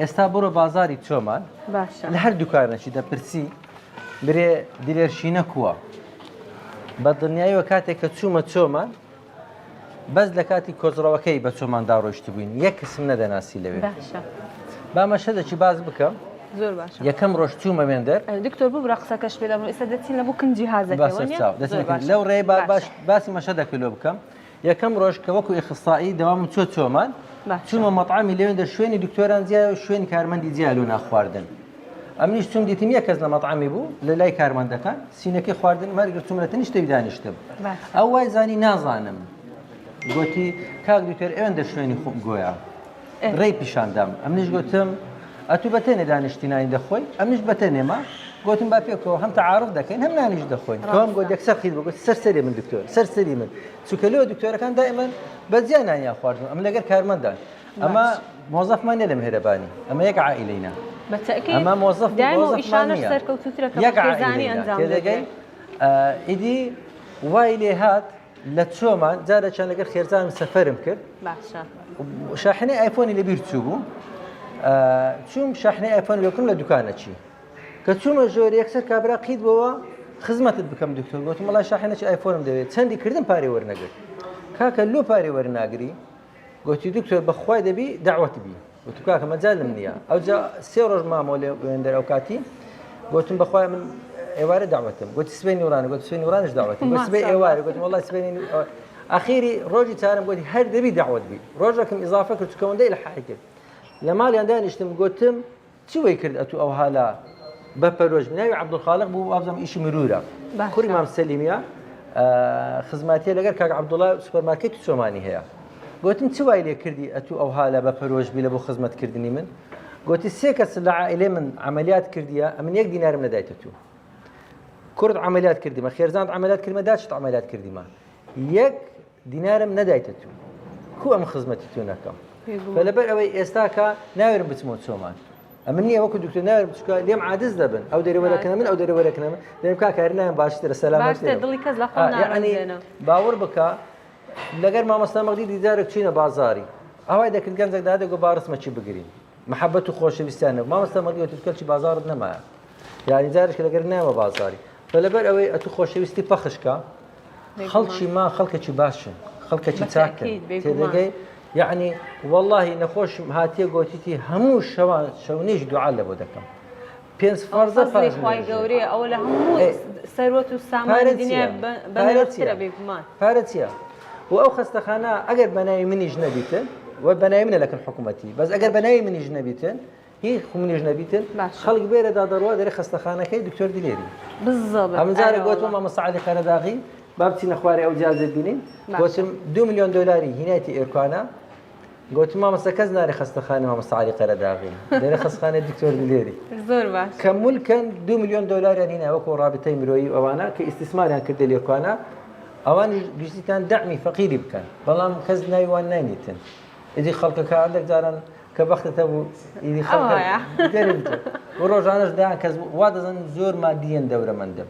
ئێستا بڕۆ بازاری چۆمان باشە لە هەر دوکانەکی دەپرسی برێ دلێر شینە کووە بە دڵنیاییەوە کاتێک کە چوومە چۆمان بەس لە کاتی کۆزڕەوەکەی بە چۆماندا ڕۆیشتبووین یەک کەسم نەدەناسی لەوێ باشە با مەشهەدەکی باس بکەم زۆر باشە یەکەم ڕۆژ چوومە وێندەر دکتۆر ببرە قسەکەش پێ دەبم ئێستا دەچین لە بۆ کن جیهازەکەی باشە وەنیە؟ چاو زۆر دەچین باشە. لەو ڕێ با باشە. باش باسی مەشهەدەکە لۆ بکەم یەکەم ڕۆژ کە وەکو ئیخسائی دەوامم چووە چۆمان باشە. چوومە مەطعەمی لەوێندە شوێنی دکتۆران جیایە و شوێنی کارمەندی جیایە لۆ ناخواردن ئەمنیش چووم دیتم یەک کەس لە مەطعەمی بوو لە لای کارمەندەکان سینەکەی خواردن مەرگرتوم لە تەنیشتەوی دانیشتم باشە. ئەو وای زانی نازانم گۆتی کاک دکتۆر ئەوێندە شوێنی خۆم گۆیا ڕێی پیشاندام ئەمنیش گوتم ئەتوو بە تەنێ دانیشتی نانی دەخۆی ئەمنیش بە تەنێمە گوتم با پێکەوە هەم تەعارف دەکەین هەم نانیش دەخۆین تۆم گوت یەکسەر خیز بوو گوت سەر سەری من دکتۆر سەر سەری من چونکە لۆ دکتۆرەکان دائما بە جیا نانیان خواردن ئەم لەگەر کارمەندان ئەمە مۆزەفمان نیە لە مهرەبانی ئەمە یەک عائیلەینە ئەمە مۆزەف مۆزەفمان نییە یەک عائیلەینە تێدەگەی ئیدی وای لێ هات لە چۆمان جارێکیان لەگەر خێزانم سەفەرم کرد باشە شاحنەی ئایفۆنی لەبیر چوو بوو چوم شاحنەی ئایفۆن لەکم لە دوکانە چی کە چوومە ژۆر یەکسەر کابرا قیت بۆوە خزمەتت بکەم دکتۆر گوتم وڵای شاحنەی ئایفۆنم دەوێت چەندی کردم پارەی وەرنەگرت کاکە لۆ پارەی وەرناگری گوتی دکتۆر بەخوای دەبی داوەت بی وتم کاکە مەجالم نییە ئەوجا سێ ڕۆژ مامەوە لێ وێندەر ئەو کاتی گوتم بەخوای من ئێوارە داوەتم گوتی سبەی نورانە گوت سبەی نورانش داوەتم گوت سبەی ئێوارە گوتم وەڵای سبەی ئەخیری ڕۆژی چارم گوتی هەر دەبی داوەت بی ڕۆژەکەم ئیزافە کرد چونکە ئەوەندە ئیلحاحی کرد لە ماڵیان دانیشتم گوتم چی وەی کرد ئەتوو ئەوها لە بە پەرۆش ناوی عەبدولخالق بوو وابزانم ئیشی مرورە کوڕی مام سەلیمیە خزماتیە لەگەر کاک عەبدوڵا سوپەرمارکێتی چۆمانی هەیە گوتم چ وای لێ کردی ئەتوو ئەوها لە بە پەرۆش بی لە بۆ خزمەتکردنی من گوتی سێ کەس لە عائلەی من عملیات کردیە ئەمن یەک دینارم نەدایتە تو کورد عملیات کردیمە خێرزانت عملیات کردمە داچت عملیات کردیمە یەک دینارم نەدایتە تو کو ئەم خزمەتی تو نەکەم لەبەر ئەوەی ئێستاکە ناوێرم بچمەوە چۆمان ئەمن نییە وەکو دکتۆر ناوێرم چکە لێم عادز دەبن ئەو دەرێ وەرەکەنە من ئەو دەرێ وەرەکەنە من دەرێم کاکە هەر نایم باشترە سەلامەت دڵی کەس لە خۆم یعنی باوەڕ بکە لەگەر مامۆستا مەغدی دیدارێک چوینە بازاری ئەوای دەکرد گەنجێک دادە گۆ با ڕسمەکی بگرین محەبەت و خۆشەویستیان نەبوو مامۆستا مەغدی وتی کەلکی بازاڕت نەمایە یعنی جارێک لەگەر نامە بازاری فلەبەر ئەوەی ئەتو خۆشەویستی پەخشکە خەڵکی ما خەڵکێکی باشن خەڵکێکی چاکن تێدەگەی یعنی واللهی نەخۆشم هاتیە گۆتیتی هەموو شەوان شەونیش دوعا لە بۆ دەکەم پێنج فەرزە فەزڵی خوای گەورەیە ئەوە لە هەموو سەروەت و سامانی دنیا بەنرخترە بێگومان پارە چییە؟ و ئەو خەستەخانە ئەگەر بەناوی منیش نەبیتن و بەناوی منە لەکن حکوومەتی بەس ئەگەر بەناوی منیش نەبیتن هی خومنیش نەبیتن خەڵک بێرەدا دەڕوا دەرێ خەستەخانەکەی دکتۆر دلێری بالضبط ئەمن جارێک گوتم مامۆستا عەلی قەرەداغی با بچینە خوارێ ئەو جازێ بینین گوتم دو میلیۆن دۆلاری هینایتی ئێرکانە گوتم مامۆستا کەس نارێ خەستەخانە مامۆستا عەلی قەرەداغی دەرێ خەستخانەی دکتۆر دلێری زۆر باش کە مولکەن دو میلیۆن دۆلاریان هینا وەکو ڕابطەی مرۆیی ئەوانە کە ئیستیسماریان کردە لێرکانە ئەوانیش گشتیتان دەعمی فەقیری بکەن بەڵام کەس ناوی وان ناینیتن ئیدی خەڵکەکە هەندێک جاران کە بەختت هەبوو ئیدی خەڵکە ئەوەیە. دەرم و ڕۆژانەش دەیان کەس وا دەزانن زۆر مادیەن دەورەمەندم.